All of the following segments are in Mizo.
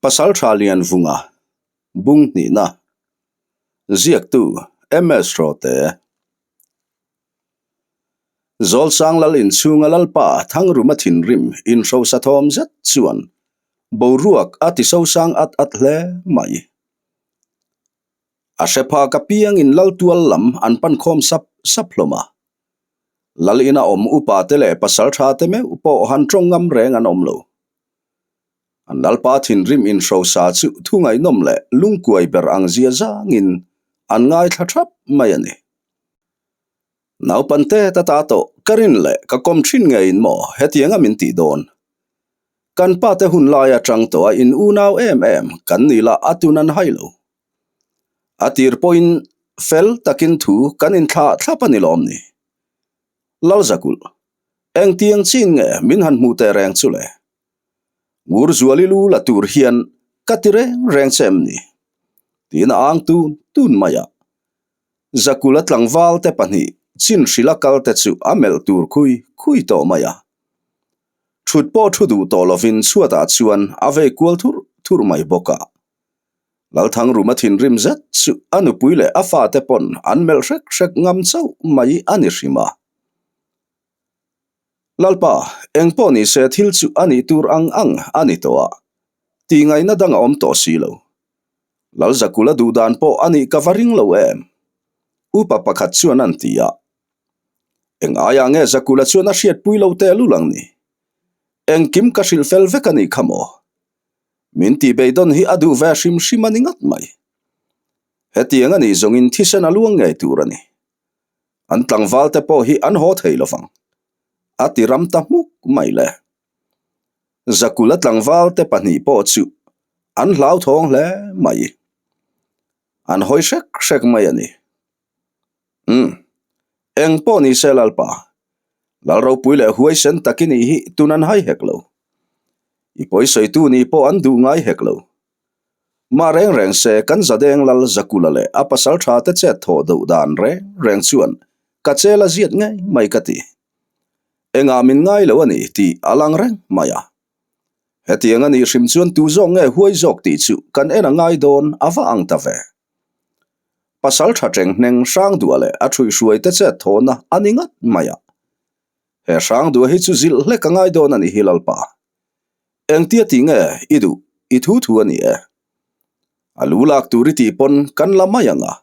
Pasaltha Lianvunga, Bung hnihna, Ziaktu, MS Hrawte. Zawlsang lal inchhunga Lalpa Thangruma thinrim inhrosa thawm zet chuan boruak a tisosang at at hle mai. A hre phak apiangin lal tual lam an pan khawm sap sap hlawm a. Lal ina awm upa te leh pasal tha te meuh pawh han tawng ngam reng an awm lo. An lalpa thinrim inhrosa chu thu ngaihnawm leh lungkuai ber ang zia zangin an ngaithla thap mai a ni. Naupangte ta ta tawh ka rin leh ka kawm thin ngeiin maw hetianga min tih dawn? Kan pa te hun lai atang tawh a in unau em em kan ni lah a tun an hai lo. A tir pawhin fel takin thu kan inthlah thlap a ni lawm ni? Lalzakulh, engtiang chin nge min han hmuh teh reng chu le? Ngurzuali lu la tur hian ka ti reng reng che em ni? Tiin a ang tun tun mai a. Zakula tlangval te pahnih chin hrila kal te chu a melh tur khui khui tawh mai a. Thut pawh thu duh tawh lovin chhuatah chuan a vei kual thurh thurh mai bawk a. Lalthangruma thinrim zet chu a nupui leh a fate pawn an melh hrek hrek ngam chauh mai a ni hrim a. Lalpa, eng pawh ni se thil chu a nih tur ang ang a ni tawh a, tihngaihna dang a awm tawh si lo. Lalzakula duh dan pawh a nih ka va ring lo em? Upa pakhat chuan an ti a. Eng aiah nge Zakula chuan a hriatpui lo tehlul ang ni? Engkim ka hrilh fel vek a nih kha maw? Min tih beidawn hi a duh ve hrim hrim a ni ngat mai. Hetiang a nih zawngin thisen a luang ngei tur a ni. An tlangval te pawh hi an haw thei lovang. A ti ram ta hmuk mai le. Zakula tlangval te pahnih pawh chu an hlauthawng hle mai. An hawi hrek hrek mai a ni. Umm. Eng pawh ni se Lalpa. Lal ropui leh huaisen tak i nih hi tun an hai hek lo. I pawisawitu nih pawh an duh ngai hek lo. Mah reng reng se kan Zadeng Lal Zakula leh a pasal tha te chet thawh deuh dan reng reng chuan ka chel a ziat ngei mai ka ti. Engah min ngai lo a ni tih a lang reng mai a. Hetiang a nih hrim chuan tu zawk nge huai zawk tih chu kan en a ngai dawn a va ang ta ve. Pasal tha teng hneng hrang duah leh a ṭhuihhruai te chet thawhna a ni ngat mai a. He hrang duah hi chu zilh hlek a ngai dawn a ni hi Lalpa. Engtia tih nge i duh i thu thu a ni e. A lu lak tur i tih pawn kan la mai ang a.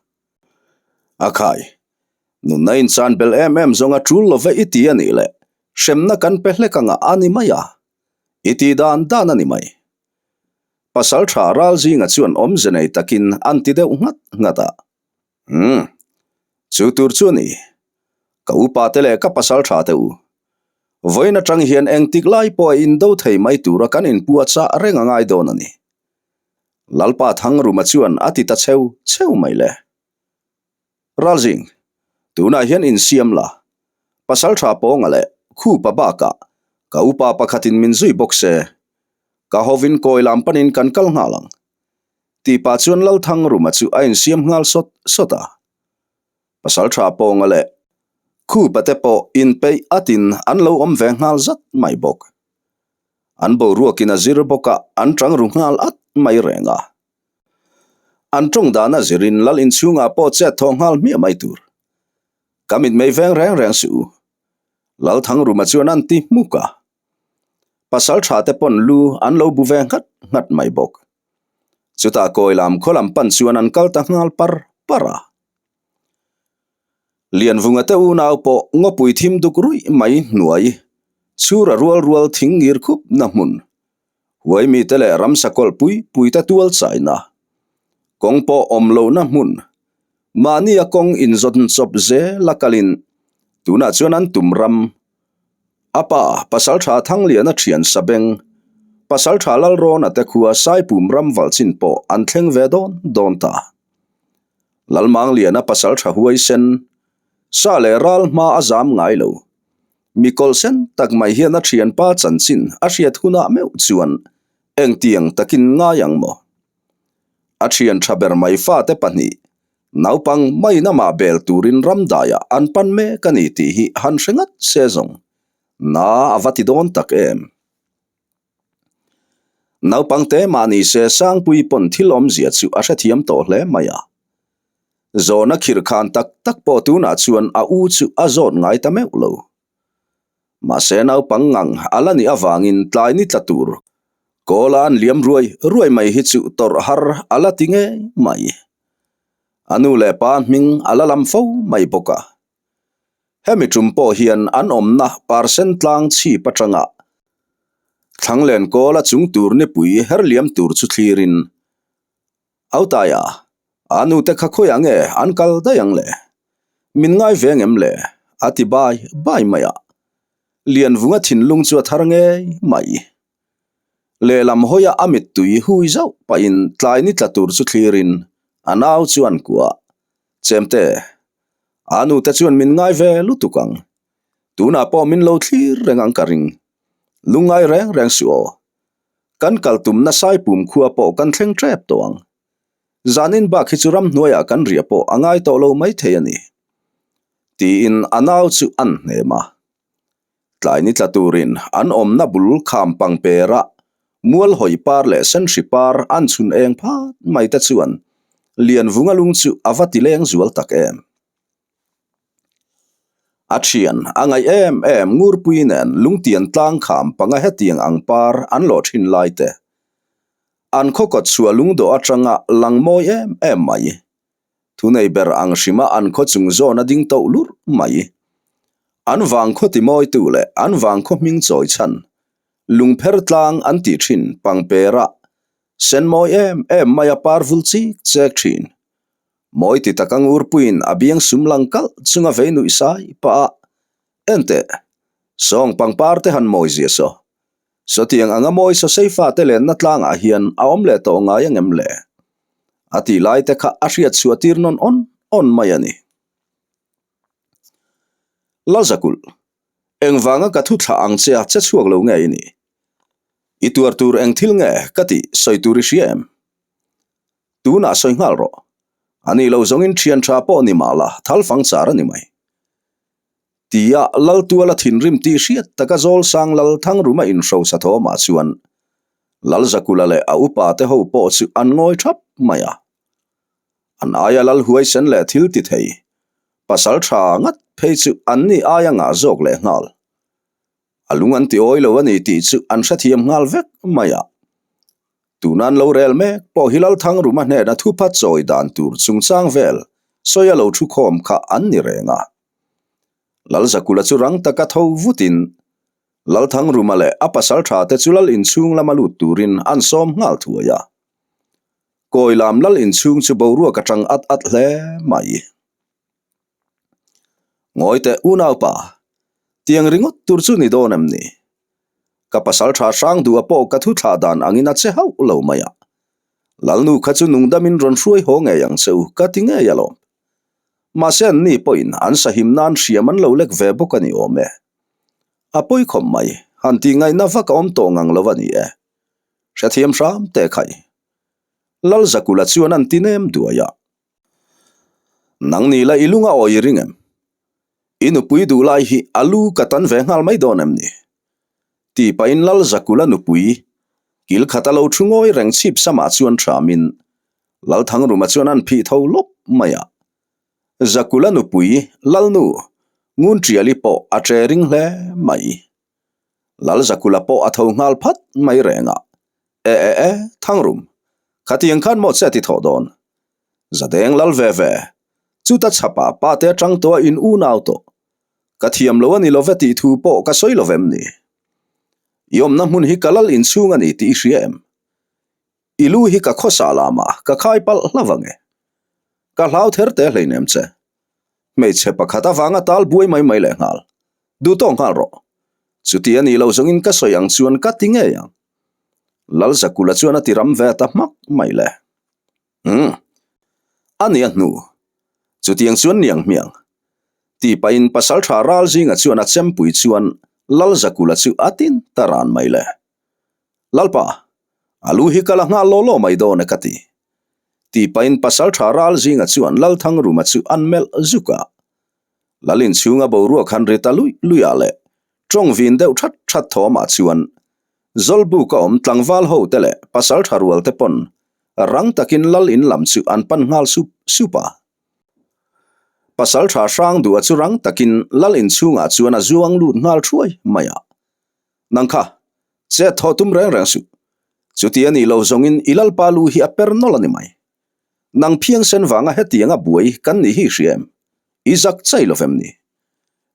A khai, nunna inchan bel em em zawng a tul lo ve i ti a nih leh hremna kan pe hlek ang a a ni mai a. I tih dan dan a ni mai. Pasal tha ral zinga chuan awmze nei takin an ti deuh nghat nghat a. Umm. Chu tur chu a ni. Ka upa te leh ka pasal tha te u. Vawiin atang hian engtik lai pawh a indo thei mai tura kan inpua chah reng a ngai dawn a ni. Lalpa Thangruma chuan a ti ta cheu cheu mai le. Ralzing, tunah hian insiam la. Pasal tha pawnga leh khupa bakah ka upa pakhatin min zui bawk se. Ka hovin kawi lam panin kan kal nghal ang. Tih pah chuan Lalthangruma chu a insiam nghal sawt sawt a. Pasal tha pawnga leh khupa te pawh inpeih atin an lo awm ve nghal zat mai bawk. An boruakin a zir bawk a, an tang ru nghal at mai reng a. An tawng dan a zirin lal inchhungah pawh chet thawh nghal hmiah mai tur. Ka mitmei veng reng reng suh u. Lalthangruma chuan an ti hmuk a. Pasal tha te pawn lu an lo bu ve nghat nghat mai bawk. Chutah kawi lam khaw lam pan chuan an kal ta nghal par par a. Lianvunga te unau pawh ngawpui thim duk ruih mai hnuai chhura rual rual thing ngir khup na hmun huai mite leh ramsa kawlh pui pui te tual chaina kawng pawh awm lohna hmun mahnia kawng inzawn chawp zel a kalin tunah chuan an tum ram A pa, Pasaltha Thangliana thian Sabeng, Pasaltha Lalrawna te khua Saipum ram valchin pawh an thleng ve dawn dawn ta. Lalmangliana Pasaltha huaisen, sa leh ral hma a zam ngai lo. Mi kawlhsen tak mai hian a thianpa chanchin a hriat hunah meuh chuan engtiang takin ngai ang maw? A thian tha ber mai fate pahnih Naupang maiin amah bel turin ramdaiah an pan mek a ni tih hi han hre ngat se zawng. Na a va ti dawn tak em? Naupang te mah ni se Sangpuii pawn thil awmzia chu a hrethiam tawh hle mai a. Zawhna khirh khan tak tak pawh tunah chuan a u chu a zawt ngai ta meuh lo. Mahse naupang ngang a la nih avangin tlai ni tla tur kawla an liam ruai ruai mai hi chu tawrh har a la ti ngei mai. A nu leh pa hming a la lam fo mai bawk a. Hemi tum pawh hian an awmna parsen tlang chhip atanga Thlanglen kawla chung tur nipui her liam tur chu thlirin Autaia, a nute kha khawiah nge an kal daih ang le? Min ngai ve ngem le? a ti bai bai mai a. Lianvunga thinlung chu a thar ngei mai. Lehlam hawia a mittui hui zauh pahin tlai ni tla tur chu thlirin a nau chu an kuah. Chemte, a nute chuan min ngai ve lutuk ang. Tunah pawh min lo thlir reng ang ka ring. Lungngai reng reng suh aw. Kan kal tumna Saipum khua pawh kan thleng tep tawh ang. Zanin bak hi chu ramhnuaiah kan riah pawh a ngai tawh lo maithei a ni. Tiin a nau chu an hnem a. Tlai ni tla turin an awmna bul kham pangpera mual hawi par leh senhri par an chhun eng phat mai te chuan Lianvunga lung chu a va ti leng zual tak em. A thian a ngaih em em Ngurpui nen lungtian tlang kham panga hetiang ang par an lawh thin lai te. An khaw kawt chhuah lungdawh atanga lang mawi em em mai. Thunei ber ang hrima an khaw chung zawn a ding toh lurh mai. An vang khaw timawitu leh an vang khaw hming chawi chhan lungpher tlang an tih thin pangpera sen mawi em em mai a par vul chik chek thin. Mawi ti taka ngurpuiin a biang sum lang kalh chunga vei nuih sai pah a, Enteh, sawng pangpar te han mawi zia saw. Sawtiang anga mawi sawsei fate lenna tlangah hian a awm leh tawh ngai angem le? A tih lai te kha a hriat chhuah tir nawn awn awn mai a ni. Lalzakulh, engvanga ka thu thlah ang che a che chhuak lo nge i nih? I tuar tur eng thil nge ka tih sawi tur i hria em? Tunah sawi nghal rawh. A nih loh zawngin thian tha pawh ni mah la, thal fang char a ni mai. Tia Laltuala thinrim tih hriat taka Zawlsang Lal Thangruma inhrosa thawmah chuan Lalzakula leh a upa te ho pawh chu an ngawi thap mai a. An aia Lal huaisen leh thil ti thei, pasal tha ngat phei chu an ni aia ngah zawk leh nghal. A lung an ti awi lo a ni tih chu an hrethiam nghal vek mai a. Tuna an lo rel mek pawh hi Lalthangruma hnena thupha chawi dan tur chungchang vel sawi a lo thu khawm kha an ni reng a. Lalzakula chu rang taka tho vutin Lalthangruma leh a pasal tha te chu lal inchhung lama lut turin an sawm nghal thuai a. Kawi lam lal inchhung chu boruak atang at at hle mai. Ngawi teh unaupa, tiang ringawt tur chu ni dawn em ni? Ka pasal tha hrang duh a pawh ka thu thlah dan angin a che hauh lo mai a. Lalnu kha chu nungdamin rawn hruai haw ngei ang che u ka ti ngei alawm. Mahse an ni pawhin an sahim nan hriam an lo lek ve bawk a ni awm e. A pawi khawp mai, han tih ngaihna vak a awm tawh ngang lo a ni e. Hrethiam hram teh khai. Lalzakula chuan an ti nem duai a. Nang ni la i lung a awi i ring em? I nupui duh lai hi a lu ka tan ve nghal mai dawn em ni? Tih pahin Lal Zakula nupui kil khat a lo thu ngawi reng chhip samah chuan hramin Lal Thangruma chuan an phih tho lawp mai a. Zakula nupui Lalnu Ngunṭiali pawh a ṭe ring hle mai. Lal Zakula pawh a tho nghal phat mai reng a. E e e, Thangrum, khatiang khan maw che ti thawh dawn? Zadeng lal ve ve, chuta chhapa pa te atang tawh a in unau tawh. Ka thiam lo a ni love tih thu pawh ka sawi lo vem ni. I awmna hmun hi ka lal inchhung a ni tih i hria em? I lu hi ka khawsa lamah ka khai palh hlauh ang e. Ka hlau ther te hleinem che. Hmeichhe pakhat avanga tal buai mai mai leh nghal. Duh tawk nghal rawh. Chuti a nih loh zawngin ka sawi ang chuan ka ti ngei ang. Lalzakula chuan a ti ram ve ta hmak mai le. Umm. A nia hnu. Chutiang chuan niang hmiang. Tih pahin pasaltha ral zinga chuan a chempui chuan Lalzakula chu a tin ta ran mai le. Lalpa, a lu hi ka la nghal law law mai dawn e ka ti. Tih pahin pasaltha ral zinga chuan Lalthangruma chu an melh zuk a. Lal inchhunga boruak han ri ta luih luih ah leh tawng vin deuh that that thawmah chuan. Zawlbuk a awm tlangval ho te leh pasal tha rual te pawn rang takin lal in lam chu an pan nghal sup sup a. Pasal tha hrang duh a chu rang takin lal in chhungah chuan a zuang lut nghal thuai mai a. Nang kha, chet thaw tum reng reng suh. Chuti a nih lo zawngin i lalpa lu hi a per nawlh a ni mai. Nang phiangsen vanga hetianga buai kan nih hi hria em? I zak chai lo vem ni?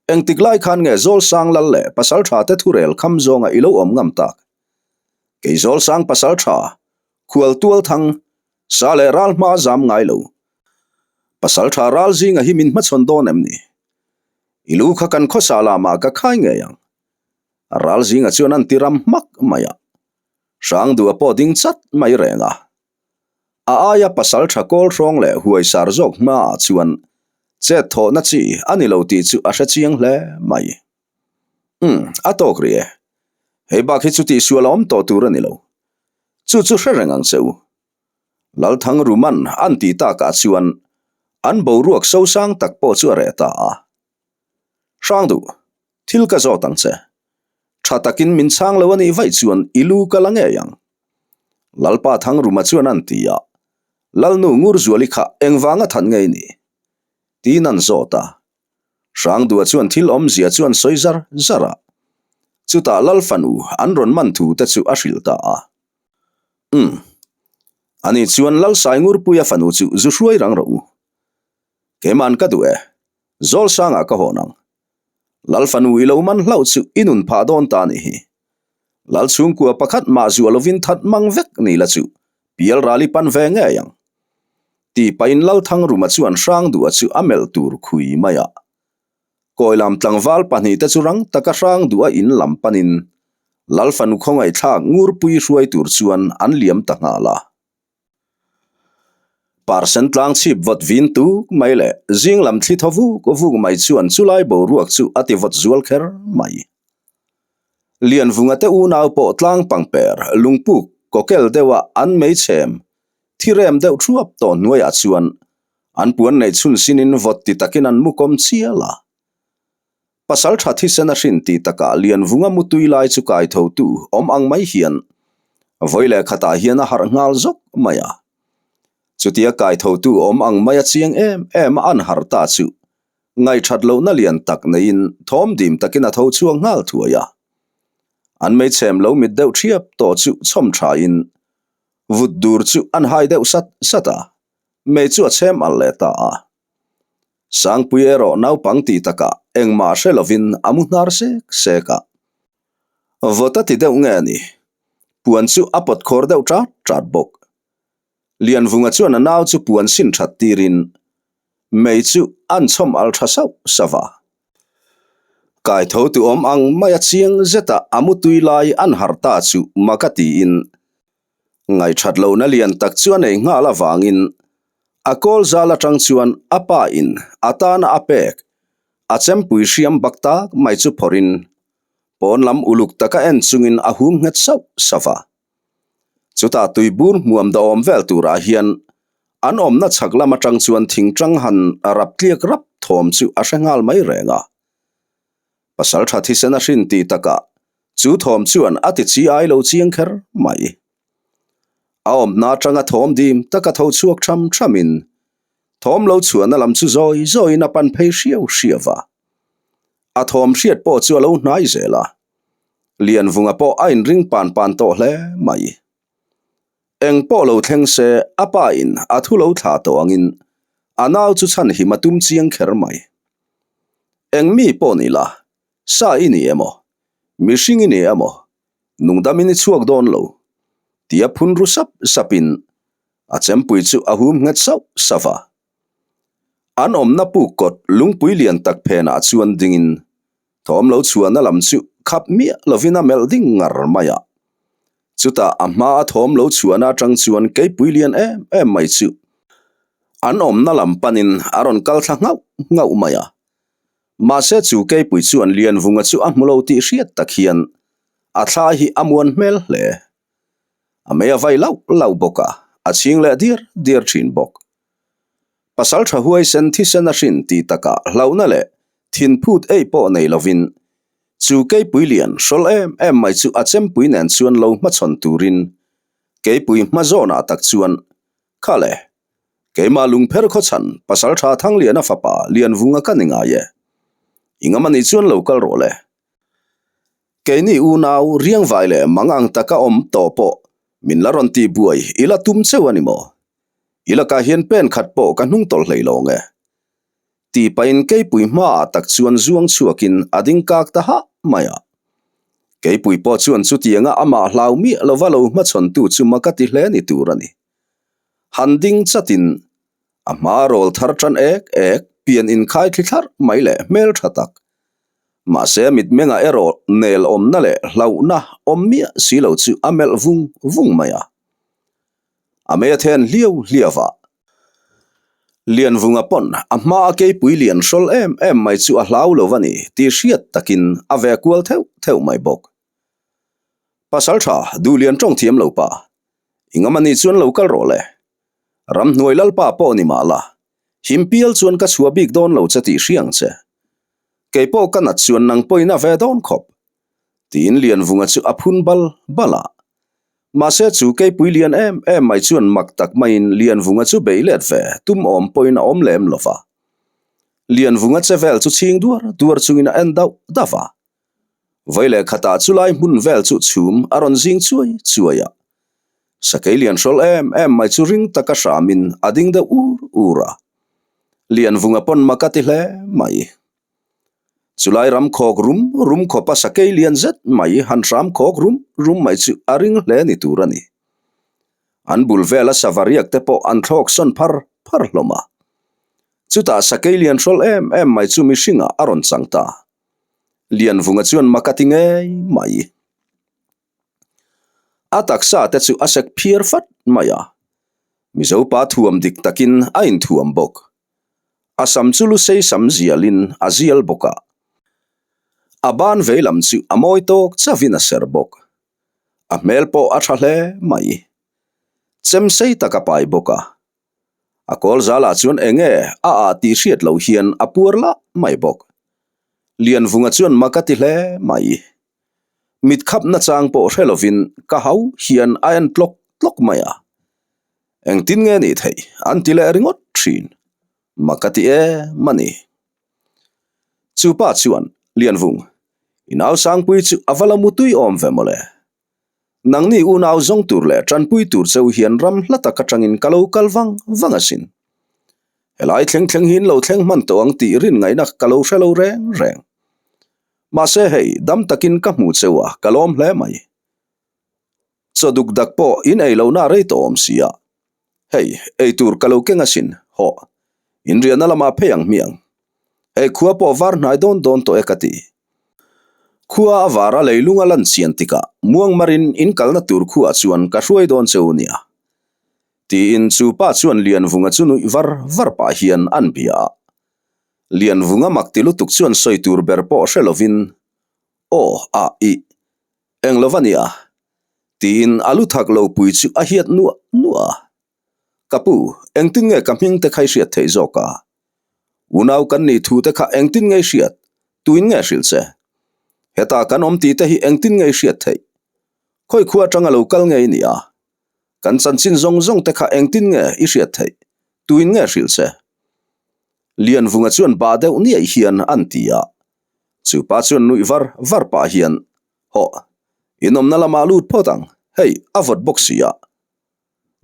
Engtik lai khan nge Zawlsang lal leh pasal tha te thurel kham zawnga i lo awm ngam tak? Kei Zawlsang pasal tha, khual tual thang, sa leh ral hma zam ngai lo. Pasal tha ral zinga hi min hmachhawn dawn em ni? I lu kha kan khawsa lamah ka khai ngei ang. Ral zinga chuan an ti ram hmak mai a. Hrangdua pawh ding chat mai reng a. A aia pasal tha kawl hrawng leh huai sar zawk hmaah chuan chet thawhna chi a ni lo tih chu a hre chiang hle mai. Umm, a tawk rih e. Hei bak hi chu tihsual a awm tawh tur a ni lo. Chu chu hre reng ang che u. Lalthang Ruman an tih takah chuan an boruak sosang tak pawh chu a reh ta a. Hrang duh, thil ka zawt ang che. Tha takin min chhang lo a nih vaih chuan i lu ka la ngei ang. Lalpa Thangruma chuan an ti a, Lalnu Ngurzuali kha engvanga that ngei ni? Tiin an zawt a. Hrangdua chuan thil awmzia chu an sawi zar zar a. Chutah Lal fanu an rawn man thu te chu a hrilh ta a. Umm. Ani chuan Lal Saingurpuia fanu chu zu hruai rang rawh u. Keiman ka duh e. Zawlsangah ka hawn ang. Lal fanu i lo man hlauh chu i nun phah dawn ta nih hi. Lal chhungkua pakhat mah zuah lovin that mang vek ni la chu pial ral i pan ve ngei ang. Tih pahin Lal Thangruma chuan Hrangduha chu a melh tur khui mai a. Kawilam tlangval pahnihte chu rang taka Hrangduha in lam panin Lal fanu khawngaihthlak Ngurpui hruai tur chuan an liam ta nghal a. Parsen tlang chhip vawt vin tuk mai leh zing lam thli thaw vuk vuk mai chuan chulai boruak chu a ti vawt zual kher mai. Lianvunga te unau pawh tlang pangper lungpuk kawkel deuha an meichhem thirem deuh thuap tawh hnuaiah chuan an puan neih chhun sinin vawt ti takin an mu kawm chial a. Pasal tha thisen a hrin tih takah Lianvunga mutui lai chu kai thotu awm ang mai hian vawi leh khatah hian a harh nghal zawk mai a. Chutia kai thotu awm ang mai a chiang em em a an harh ta chu ngaihthat lohna lian tak neiin thawm dim takin a tho chhuak nghal thuai a. An meichhem lo mit deuh thiap tawh chu chhawm thain vut dur chu an hai deuh sat sat a, mei chu a chhem alh leh ta a. Sangpui erawh naupang tih takah engmah hre lovin a mu hnar sek sek a. Vawt a ti deuh nge ni? Puan chu a pawt khawr deuh ṭat ṭat bawk. Lianvunga chuan a nau chu puan sin ṭhat tirin mei chu an chhawm al ṭha sauh sauh a. Kaitho tu awm ang mai a chiang zeta a mutui lai an harh ta chu mak a tiin Ngaihṭhat lohna lian tak chu a nei nghal avangin a kawl zal aṭang chuan a pa in a tana a pek a chempui hriam bak tak mai chu phawrhin pawn lam uluk taka en chungin a hum nghet sauh sauh a. Chutah tuibur hmuam dawm vel turah hian an awmna chhak lam aṭang chuan thingṭang han rap tliak rap thawm chu a hre nghal mai reng a. Pasal ṭha thisen a hrin tih takah Chu thawm chuan a ti chi ai lo chiang kher mai. A awmna atanga thawm dim taka tho chhuak tham thamin thawm lo chhuahna lam chu zawi zawiin a pan phei hriau hriau va. A thawm hriat pawh chu a lo hnai zel a. Lianvunga pawh a inring pan pan tawh hle mai. Eng pawh lo thleng se a pa in a thu lo thlah tawh angin a nau chu chhanhim a tum chiang kher mai. Eng mi pawh ni la Sa i ni emaw? Mihring i ni emaw? Nungdamin i chhuak dawn lo, tia phun ru sap sapin a chempui chu a hum nghet sauh sauh a. An awmna puk kawt lungpui lian tak phenah chuan dingin thawm lo chhuahna lam chu khap miah lovin a melh ding ngar mai a. Chutah a hma a thawm lo chhuahna atang chuan keipui lian em em mai chu an awmna lam panin a rawn kal thla nghauh nghauh mai a. Mahse chu keipui chuan Lianvunga chu a hmu lo tih hriat tak hian a thla hi a muan hmel hle. A mei a vai lauh lauh bawk a, a chhing leh diar diar thin bawk. Pasal tha huaisen thisen a hrin tih takah hlauhna leh thinphut ei pawh nei lovin. Chu keipui lian hrawl em em mai chu a chempui nen chuan lo hmachhawn turin keipui hma zawnah tak chuan Kha le, keimah lungpher khawchhan Pasaltha Thangliana fapa Lianvunga ka ni ngai e. I ngam anih chuan lo kal rawh le. Keini unau riangvai leh mang ang taka awm tawh pawh min la rawn tih buai i la tum cheu a ni maw? I lakah hian pen khat pawh ka hnung tawlh hlei lo nge? Tih pahin keipui hmaah tak chuan zuang chhuakin a ding kak ta hah mai a. Keipui pawh chuan chutianga amah hlau miah lova lo hmachhawntu chu mak a ti hle ni tur a ni. Han ding chatin a hma rawl thar tan ek ek, pian inkhai thli thlarh mai leh hmel tha tak. Mahse mitmengah erawh nel awmna leh hlauhna awm miah si lo chu a melh vung vung mai a. A mei a then hliau hliau a. Lianvunga pawn a hma a keipui lian hrawl em em mai chu a hlau lo a ni tih hriat takin a ve kual theuh theuh mai bawk. Pasaltha Duhlian tawng thiam lo pa, i ngam anih chuan lo kal rawh le. Ramhnuai lalpa pawh ni mah la, him pial chuan ka chhuah bik dawn lo che tih hriang che. Kei pawh ka nat chuan nang pawhin a ve dawn khawp. Tiin Lianvunga chu a phun bal bal a. Mahse chu keipui lian em em mai chuan mak tak maiin Lianvunga chu bei let ve tum awm pawhin a awm lem lo va. Lianvunga che vel chu chhing duar duar chungin a en dauh dauh a. Vawi leh khatah chulai hmun vel chu chhum a rawn zing chuai chuai a. Sakei lian hrawl em em mai chu ring taka hramin a ding deuh ur ur a. Lianvunga pawn mak a ti hle mai. Chulai ram khawk rum rum khawpa sakei lian zet mai han hram khawk rum rum mai chu a ring hle ni tur a ni. An bul vela sava riak te pawh an thlawk sawn phar phar hlawm a. Chutah sakei lian hrawl em em mai chu mihringah a rawn chang ta. Lianvunga chuan mak a ti ngei mai. A taksa te chu a sek phiar fat mai a, Mizo pa thuam dik takin a inthuam bawk. A sam chu lusei sam zialin a zial bawk a, a ban veilam chu a mawi tawk chauhin a ser bawk. A hmel pawh a tha hle mai. Chem sei tak a pai bawk a, A kawl zalah chuan eng nge a ah tih hriat loh hian a puar lah mai bawk. Lianvunga chuan mak a ti hle mai. Mit khap nachang pawh hre lovin ka hau hian a en tlawk tlawk mai a. Engtin nge nih theih an ti leh ringawt thin. Mak a ti em a ni. Chu pa chuan, Lianvung, i nau Sangpui chu a va la mutui awm ve mawle. Nangni unau zawng tur leh tanpui tur cheu hian ram hla tak atangin ka lo kal vang vang asin. Helai thleng thleng hi in lo thleng hman tawh ang tih rin ngaihna ka lo hre lo reng reng. Mahse hei, dam takin ka hmu cheu a, ka lawm hle mai. Chaw duk dak pawh in ei lohna rei tawh awm si a. Hei, ei tur ka lo keng asin, hawh. In riahna lamah phei ang hmiang. Hei khua pawh var hnai dawn dawn tawh e ka ti. Khua a var a leilung a lan chian tikah muangmarin in kalna tur khuah chuan ka hruai dawn che u nia. Tiin chu pa chuan Lianvunga chu nuih var var pah hian an bia a. Lianvunga mak ti lutuk chuan sawi tur ber pawh hre lovin, Aw, ah, ih, eng lo va nia. Tiin a lu thak lo pui chu a hiat nuah nuah a. Ka pu, engtin nge ka hming te kha i hriat theih zawk a? Unau kan nih thu te kha engtin nge i hriat? Tuin nge hrilh che? Heta kan awm tih te hi engtin nge i hriat theih? Khawi khua atanga lo kal nge i nih a? Kan chanchin zawng zawng te kha engtin nge i hriat theih? Tuin nge hrilh che? Lianvunga chuan bah deuh niaih hian an ti a. Chu pa chuan nuih var var pah hian, Hawh, inawmna lamah lut phawt ang, hei a vawt bawk si a.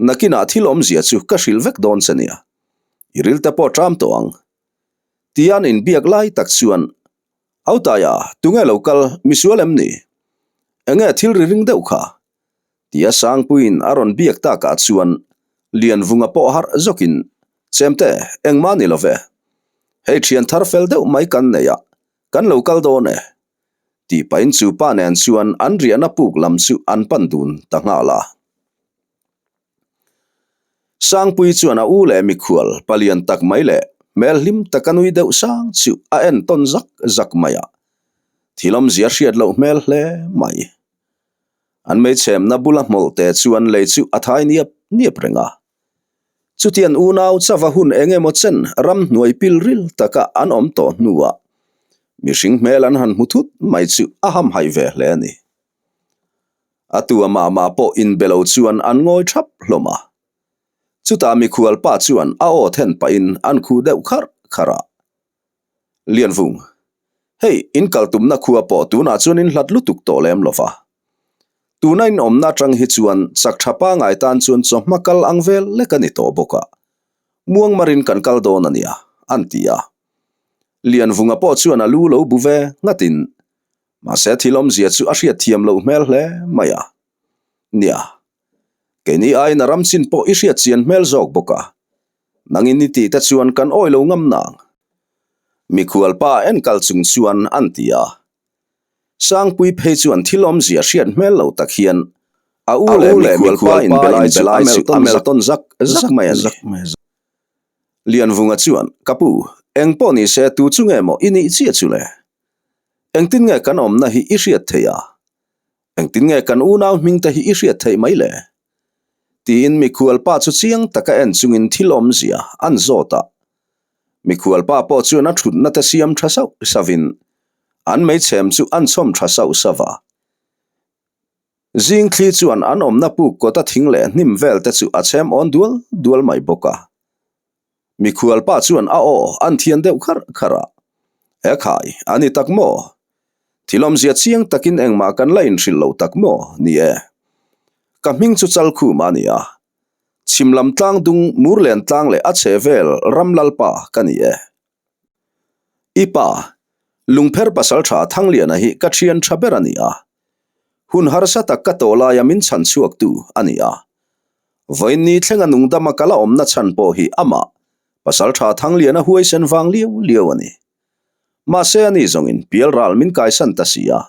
Nakinah thil awmzia chu ka hrilh vek dawn che nia. I ril te pawh ṭam tawh ang. Tia an inbiak lai tak chuan, Autaia, tunge lo kal, misual em ni? Enge thil ri ring deuh kha? Tia Sangpuiin a rawn biak takah chuan Lianvunga pawh harh zawkin, Chemte, engmah ni lo ve. Hei ṭhian thar fel deuh mai kan nei a, kan lo kal dawn e. Tih pahin chu pa nen chuan an riahna puk lam chu an pan dun ta nghal a. Sangpui chuan a u leh mikhual palian tak mai leh hmel hlim taka nui deuh sang chu a en tawn zak zak mai a, thil awmzia hriat loh hmel hle mai. An meichhemna bula hmawlhte chuan lei chu a thai niap niap reng a. Chutiang unau chava hun eng emaw chen ramhnuai pilril taka an awm tawh hnuah. Mihring hmel an han hmu thut mai chu a hamhaih ve hle a ni. A tu a mah mah pawh inbe lo chuan an ngawi thap hlawm a. Chutah mikhual pa chuan a aw then pahin an khuh deuh kharh kharh a. Lianvung, hei in kal tumna khua pawh tunah chuan in hlat lutuk tawh lem lo va. Tuna in awmna atang hi chuan chak tha pangai tan chuan chawhma kal ang vel lek a ni tawh bawk a. Muangmarin kan kal dawn a nia, an ti a. Lianvunga pawh chuan a lu lo bu ve nghatin, mahse thil awmzia chu a hriatthiam loh hmel hle mai a. Nia, keini aiin a ram chin pawh i hriatchian hmel zawk bawk a, nangin i tih te chuan kan awi lo ngam nang. Mikhual pa enkal chung chuan an ti a. Sangpui phei chuan thil awmzia hriat hmel lo tak hian a u leh mikhual pa inbe lai chu a melh tawn zak zak mai a ni. Lianvunga chuan, Ka pu, eng pawh ni se tu chu nge maw i nih chiah chu le? Engtin nge kan awmna hi i hriat theih a? Engtin nge kan unau hming te hi i hriat theih mai le? Tiin mikhual pa chu chiang taka en chungin thil awmzia an zawt a. Mikhual pa pawh chuan a thutna te siam tha sauh sauhin an meichhem chu an chhawm tha sauh sauh a. Zing thli chuan an awmna puk kawta thing leh hnim vel te chu a chhem awn dual dual mai bawk a. Mikhual pa chuan a aw an thian deuh kharh kharh a. He khai, a ni tak maw? Thil awmzia chiang takin engmah kan la inhrilh lo tak maw? Ni e. Ka hming chu Chalkhum a ni a. Chhim lam tlang dung Murlen tlang leh a chhe vel ram lalpa ka ni e. I pa, Lungpher pasaltha Thangliana hi ka thian tha ber a ni a. Hun harsa tak ka tawh laia min chhan chhuaktu a ni a. Vawiin thlenga nungdama ka la awmna chhan pawh hi amah, pasaltha Thangliana huaisen vang liau liau a ni. Mahse a ni zawngin pialral min kaisan ta si a.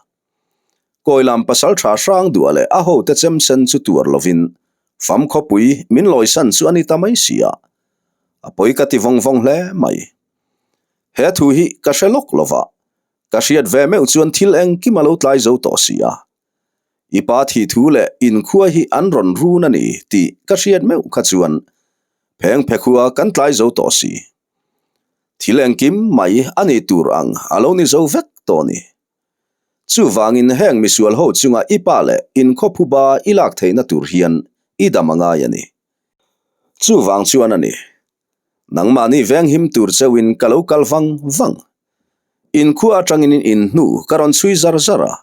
Kawilam pasaltha hrang duah leh a hote chem sen chu tuar lovin fam khawpui min lawisan chu a ni ta mai si a. A pawi ka ti vawng vawng hle mai. He thu hi ka hre lawk lova, ka hriat ve meuh chuan thil engkim a lo tlai zo tawh si a. I pa thih thu leh inkhua hi an rawn run a ni tih ka hriat meuh kha chuan pheng phe khua kan tlai zo tawh si. Thil engkim mai a nih tur ang a lo ni zo vek tawh ni. Chuvangin heng misual ho chunga i pa leh inkhawphu ba i lak theihna tur hian i dam a ngai a ni. Chuvang chuan a ni. Nangmahni venghim tur cheuhin ka lo kal vang vang. Inkhua atangin in hnu ka rawn chhui zar zar a.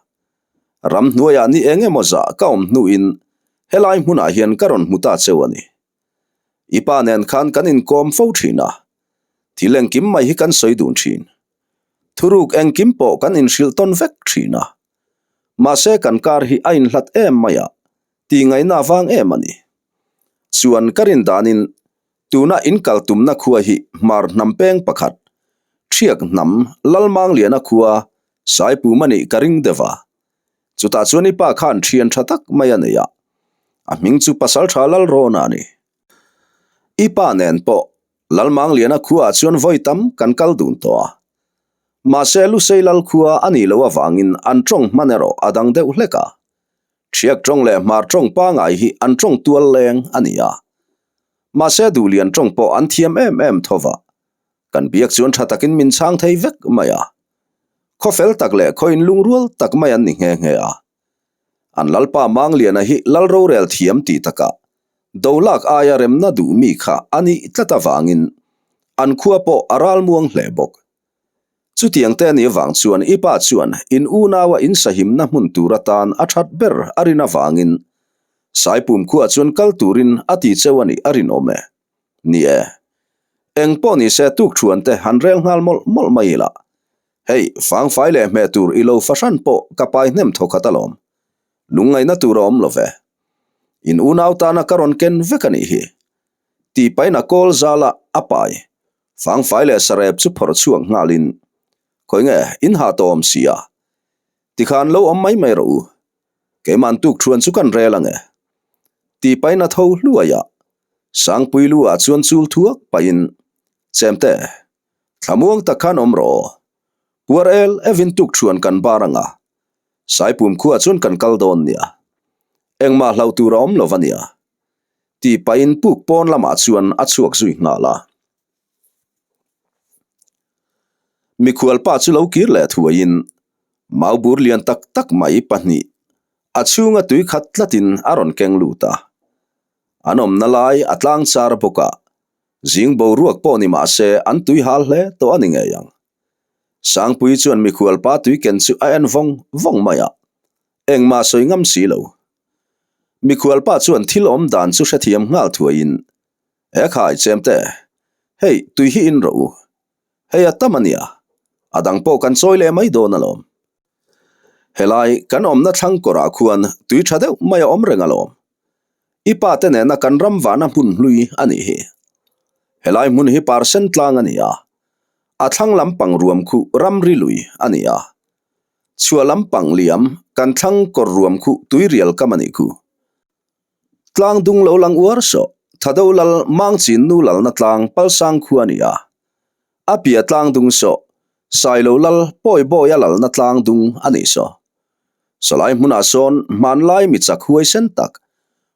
Ramhnuaiah ni eng emaw zah ka awm hnuin helai hmunah hian ka rawn hmu ta cheu a ni. I pa nen khan kan inkawm fo thin a, thil engkim mai hi kan sawi dun thin. Thuruk engkim pawh kan inhrilh tawn vek thin a. Mahse kan kar hi a inhlat em mai a, tih ngaihna vang em a ni. Chuan ka rin danin tuna inkal tumna khua hi Hmar hnam peng pakhat, Thiak hnam Lalmangliana khua Saipum a nih ka ring deuh a. Chutah chuan i pa khan thian tha tak mai a nei a, a hming chu Pasaltha Lalrawna a ni. I pa nen pawh Lalmangliana khuaah chuan vawi tam kan kal dun tawh a. Mahse Lusei Lal khua a nih loh avangin an tawng hman erawh a dang deuh hlek a. Thiak tawng leh Hmar tawng pangai hi an tawng tual leng a ni a. Mahse Duhlian tawng pawh an thiam em em tho va. Kan biak chuan tha takin min chhang thei vek mai a. Khaw fel tak leh khaw inlungrual tak mai an ni nghe nghe a. An Lalpa Mangliana hi Lal rorel thiam tih takah Dolak aia remna duh mi kha a nih tlat avangin an khua pawh a ral muang hle bawk. Chutiang te anih avang chuan i pa chuan in unaua in sahimna hmun tur atan a that ber a rin avangin Saipum khuaah chuan kal turin a ti cheu a nih a rinawm e. Ni e. Eng pawh ni se tukthuan te han rel nghal mawlh mawlh mai ila. Hei, fangfai leh hmeh tur i lo fahran pawh ka pai hnem thawkhat alawm. Lungngaihna tur a awm lo ve. In unau tana ka rawn ken vek a nih hi. Tih pahin a kawl zal a, a pai. Fangfai leh sarep chu phawrh chhuak nghalin, Khawi nge, in hah tawh awm si a. Tikhan lo awm mai mai rawh u. Keima'n tukthuan chu kan rel ang e. Tih pahin a tho hluai a. Sangpui lu ah chuan chul thuak pahin, Chemte, thlamuang tak khan awm rawh aw. Puar el evin tukthuan kan bar ang a. Saipum khuaah chuan kan kal dawn nia. Engmah hlauh tur a awm lo va nia. Tih pahin puk pawn lamah chuan a chhuak zui nghal a. Mikhualpa chu lo kir leh thuaiin maubur lian tak tak mai pahnih a chhunga tui khat tlatin a rawn keng lut a. An awmna lai a tlang char bawk a, zing boruak pawh ni mah se an tui hal hle tawh a ni ngei ang. Sangpui chuan mikhualpa tui ken chu a en vawng vawng mai a, engmah sawi ngam si lo. Mikhualpa chuan thil awm dan chu hrethiam nghal thuaiin, E khai chemte, hei tui hi in rawh u. Hei a tam a nia, a dang pawh kan chawi leh mai dawn alawm. Helai kan awmna thlang kawrah khuan tui tha deuh mai a awm reng alawm. I pa te nena kan ram vahna hmun hlui a nih hi. Helai hmun hi parsen tlang a ni a, a thlang lampang ruam khuh ramri lui a ni a. Chhuah lampang liam kan thlang kawr ruam khuh tuirial kam a nih khu. Tlang dung lo lang uar sawh, Thado lal Mangchin nu lalna tlang Palsang khu a ni a. A pia tlang dung sawh, Sailo lal Pawibawia lalna tlang dung a nih saw. Sawlai hmunah sawn hmanlai mi chak huaisen tak,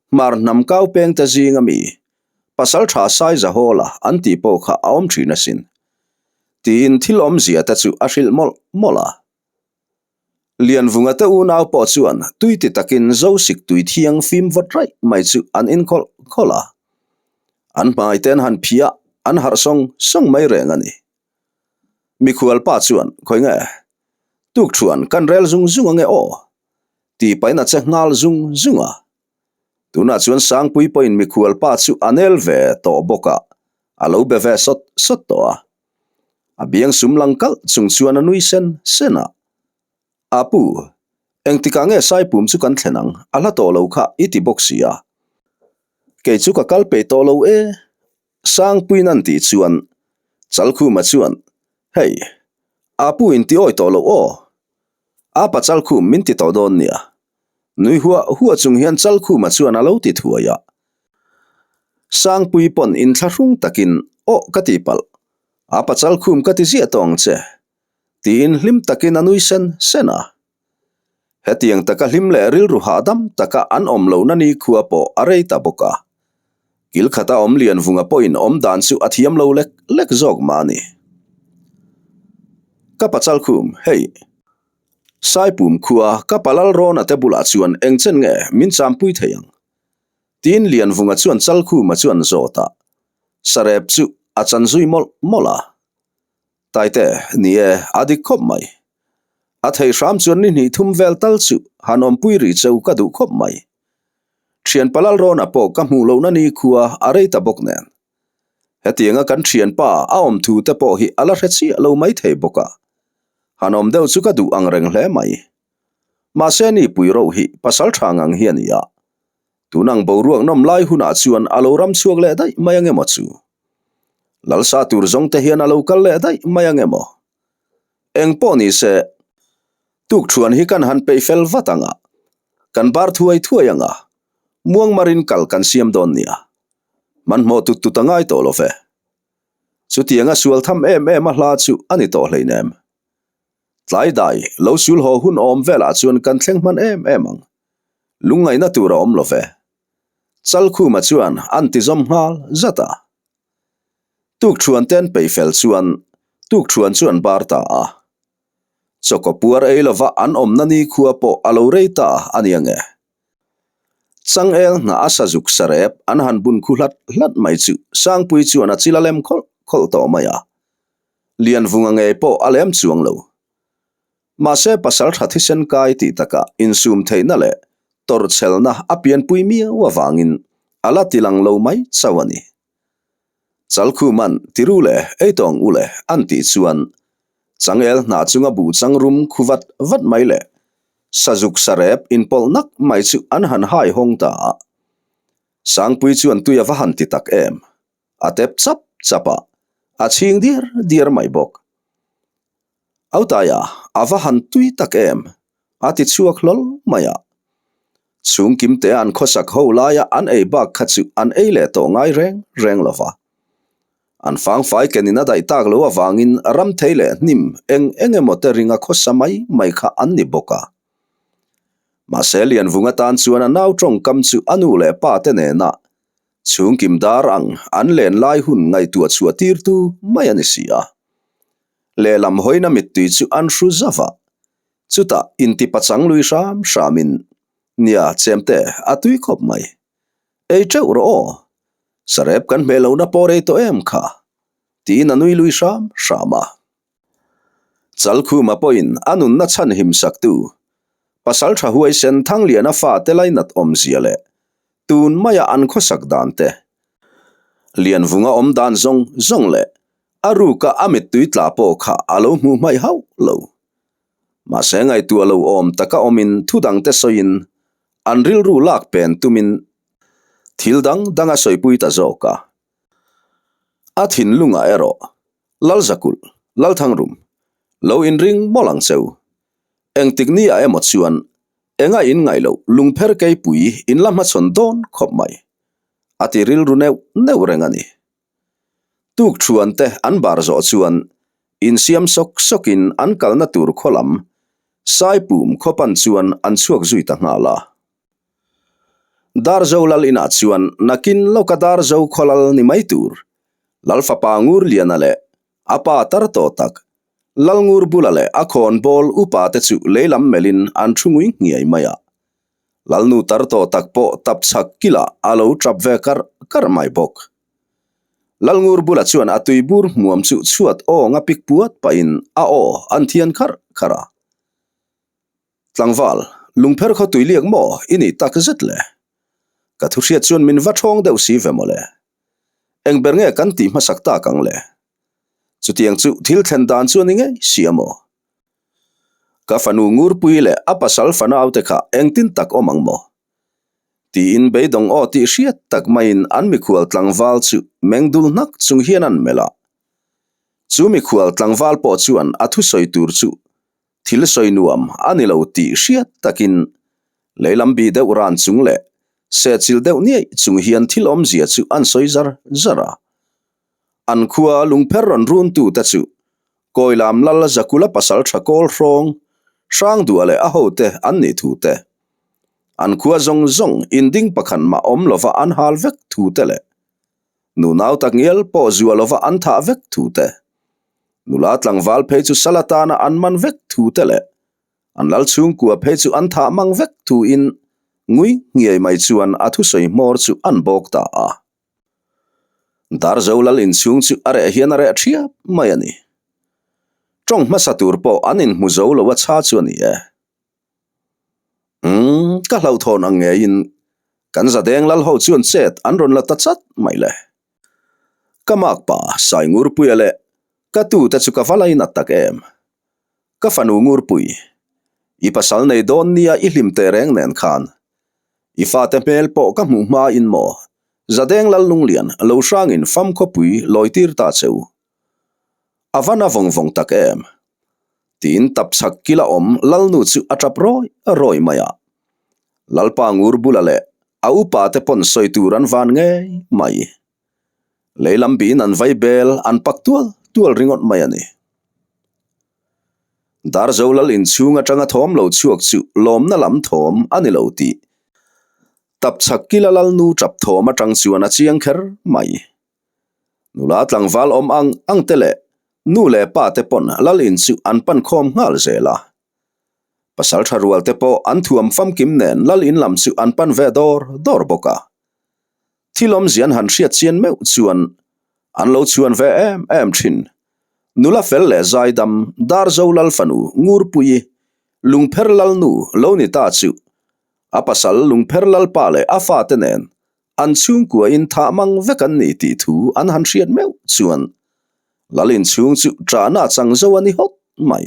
hmar hnam kau pengte zinga mi, pasal tha Saizahawla an tih pawh kha a awm thin asin. Tiin thil awmzia te chu a hrilh mawlh mawlh a. Lianvunga te unau pawh chuan tui ti takin Zosik tui thiang fim vawt raih mai chu an inkhawlh khawlh a. An hmai te an han phiah, an harh sawng sawng mai reng a ni. Mikhual pa chuan, Khawi nge? Tukthuan kan rel zung zung ange aw? Ti pahin a che nghal zung zung a. Tunah chuan Sangpui pawhin mikhual pa chu a nel ve tawh bawk a, a lo be ve sawt sawt tawh a. A biang sum lang kalh chung chuan a nui sen sen a. A pu, engtikah nge Saipum chu kan thlen ang? A hla tawh lo kha i ti bawk si a. Kei chu ka kal peih tawh lo e. Sangpuiin an tih chuan Chalkhuma chuan, Hei, a pu in ti awi tawh lo aw. A pa Chalkhum min ti tawh dawn nia. Nui huah huah chung hian Chalkhuma chuan a lo ti thuai a. Sangpui pawn inthlahrung takin, Aw ka ti palh, a pa Chalkhum ka ti ziah tawh ang che, tiin hlim takin a nui sen sen a. Hetiang taka hlim leh rilru hahdam taka an awm lohna nikhua pawh a rei ta bawk a. Kil khata awm Lianvunga pawhin awm dan chu a thiam lo lek lek zawk mah a ni. Ka pa Chalkhum, hei. Saipum khua ka palal Rawna te bulah chuan eng chen nge min champui thei ang? Tiin Lianvunga chuan Chalkhuma chuan zawt a, sarep chu a chan zui mawlh mawlh a. Taite, ni e, a dik khawp mai. A thei hram chuan ni hnih thum vel tal chu han awmpui ri cheu ka duh khawp mai. Thian palal Rawna pawh ka hmuh lohna ni khua a rei ta bawk nen. Hetianga kan thianpa a awm thu te pawh hi a la hre chiah lo mai thei bawk a. Han awm deuh chu ka duh ang reng hle mai. Mahse ni pui roh hi pasal tha ngang hi a ni a. Tun ang boruak nawm lai hunah chuan a lo ram chhuak leh daih mai ang emaw chu. Lalsa tur zawng te hian a lo kal leh daih mai ang emaw. Eng pawh ni se, tukthuan hi kan han peih fel vat ang a, kan bar thuai thuai ang a, muangmarin kal kan siam dawn nia. Hmanhmawh tut tut a ngai tawh lo ve. Chutianga sual tham em em a hla chu a ni tawh hleinem. Tlai dai lo sul haw hun awm velah chuan kan thleng hman em em ang. Lungngaihna tur a awm lo ve. Chalkhuma chuan an ti zawm nghal zat a. Tukthuan te an peih fel chuan tukthuan chu an bar ta a. Chawkaw puar ei lova an awmna nikhua pawh a lo rei ta a ni ange. Changel hna a sazuk sarep an han bun khu hlat hlat mai chu Sangpui chuan a chil a lem khawlh khawlh tawh mai a. Lianvunga ngei pawh a lem chuang lo. Mahse pasal tha thisen kai tih takah insum theihna leh tawrhchhelna a pianpui miau avangin a la ti lang lo mai chauh a ni. Chalkhuman tiru leh eitawng u le an tih chuan changel hna chunga buh chang rum khu vat vat mai leh sazuk sarep inpawlh nak mai chu an han hai hawng ta a. Sangpui chuan tui a va han ti tak em? A tep chap chap a, a chhing diar diar mai bawk. Autaia, a va han tui tak em? A ti chhuak hlawl mai a. Chhung kimte an khawsak ho laia an ei bak kha chu an ei leh tawh ngai reng reng lo va. An fangfai kenin a daih tak lo avangin ramthei leh hnim eng eng emaw te ringa khawsa mai mai kha an ni bawk a. Mahse Lianvunga tan chuan a nau tawngkam chu a nu leh pa te nena chhung kim dar ang an len lai hun ngaihtuah chhuah tirtu mai a ni si a. Lehlam hawina mittui chu an hru zauh a, chutah intipachang lui hram hramin, Nia, chemte, a tui khawp mai. Ei teuh rawh aw. Sarep kan hmeh lohna pawh rei tawh em kha? tiin a nui lui hram hram a. Chalkhuma pawhin a nunna chhan himsaktu, pasal tha huaisen Thangliana fate lainat awmzia leh tun maia an khawsak dan te, Lianvunga awm dan zawng zawng leh a ruka a mittui tla pawh kha a lo hmuh hmaih hauh lo. Mahse ngaihtuah lo awm taka awmin thu dangte sawiin an rilru lak pen tumin thil dang dang a sawipui ta zawk a. A thinlungah erawh Lalzakulh, Lalthangrum, lo inring mawlh ang cheu. Engtik ni ah emaw chuan enga in ngaih loh lungpher keipui in la hmachhawn dawn khawp mai. A ti rilru neuh neuh reng a ni. Tuk thuan te an bar zawh chuan insiam sawk sawkin an kalna tur khaw lam Saipum khaw pan chuan an chhuak zui ta nghal a. Darzo lal inah chuan nakin lawka Darzo khaw lal ni mai tur Lal fapa Ngurliana leh a pa tar tawh tak Lal Ngur bula leh a khawnbawl upa te chu leilam melhin an thu ngui nghiai mai a. Lalnu tar tawh tak pawh tap chhak kilah a lo tap ve karh karh mai bawk. Lalngur bulah chuan a tuibur hmuam chu chhuat awng a pik puat pahin a aw an thian kharh kharh a. Tlangval, lungpher khaw tui liak maw i nih tak zet le? Ka thu hriat chuan min va thawng deuh si ve mawle. Eng ber nge kan tih hmasak tak ang le? Chutiang chu thil thlen dan chu a ni ngei si a maw? Ka fanu Ngurpui leh a pasal fanaute kha engtin tak awm ang maw? Tiin beidawng aw tih hriat tak maiin an mikhual tlangval chu meng dul hnak chung hian an melh a. Chu mikhual tlangval pawh chuan a thusawi tur chu thil sawi nuam a ni lo tih hriat takin leilam bi deuh ran chung leh sehchilh deuh niaih chung hian thil awmzia chu an sawi zar zar a. An khua lungpher rawn runtute chu Kawilam Lal Zakula pasal tha kawl hrawng Hrangduah leh a hote an nih thu te, an khua zawng zawng inding pakhat mah awm lova an hal vek thu te leh nunau tak ngial pawh zua lova an thah vek thu te, nula tlangval phei chu sal atana an man vek thu te leh an lal chhungkua phei chu an thah mang vek thuin ngui nghiai mai chuan a thusawi hmawr chu an bawk ta a. Darzo lal inchhung chu a reh hian a reh thiap mai a ni. Tawng hmasa tur pawh an inhmu zo lo a chha chu a ni e. Umm, ka hlauhthawn ang ngeiin kan zadeng lal ho chuan chet an rawn la ta chat mai le. Ka makpa Saingurpuia leh ka tute chu ka va lainat tak em. Ka fanu Ngurpui, i pasal nei dawn nia i hlim teh reng nen khan. I fate hmel pawh ka hmuh hma in maw? Zadeng Lallunglian lo hrangin fam khawpui lawi tir ta che u. A va na vawng vawng tak em? Tiin tap chhak kila awm Lalnu chu a tap rawi rawi mai a. Lalpa Ngur bula leh a upa te pawn sawi tur an van ngei mai. Leilam biin an vai bel an pak tual tual ringawt mai a ni. Darzo lal inchhung atanga thawm lo chhuak chu lawmna lam thawm a ni lo tih Tapchhak kila lalnu tap thawm atang chuan a chiang kher mai. Nula tlangval awm ang ang te leh nu leh pa te pawn lal in chu an pan khawm nghal zel a. Pasal tha rual te pawh an thuam famkim nen lal in lam chu an pan ve dawr dawr bawk a. Thil awmzia an han hriat chian meuh chuan an lo chhuan ve em em thin. Nula fel leh zaidam Darzo Lal fanu Ngurpuii Lungpher Lalnu lo ni ta chu a pasal Lungpher Lalpa leh a fate nen an chhungkuain thah mang vek an ni tih thu an han hriat meuh chuan Lal inchhung chu ṭahna chang zo a ni hawt mai.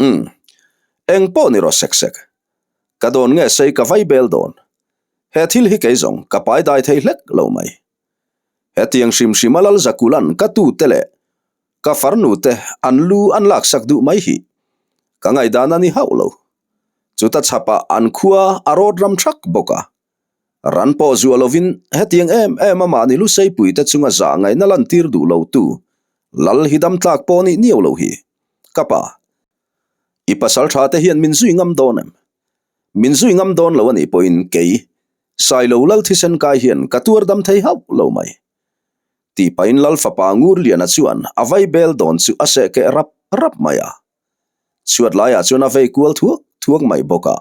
Umm, eng pawh ni rawh sek sek. Ka dawn nge sei ka vai bel dawn. He thil hi kei zawng ka pai dai thei hlek lo mai. Hetiang hrim hrim a lal Zakulan ka tute leh ka farnu te an lu an laksak duh mai hi ka ngaihdan a ni hauh lo. Chuta chhapah an khua a rawt ram thak bawk a. Ran pawh zuah lovin hetiang em em a mahni luseipui te chunga zah ngaihna lantir duh lo tu lal hi dam tlak pawh nih niau lo hi. Ka pa, i pasal tha te hian min zui ngam dawn em? Min zui ngam dawn lo a nih pawhin kei, Sailo lal thisen kai hian ka tuar dam thei hauh lo mai. Tih pahin Lal fapa Ngurliana chuan a vai bel dawn chu a seh keh rap rap mai a. Chhuat laiah chuan a vei kual thuak thuak mai bawk a.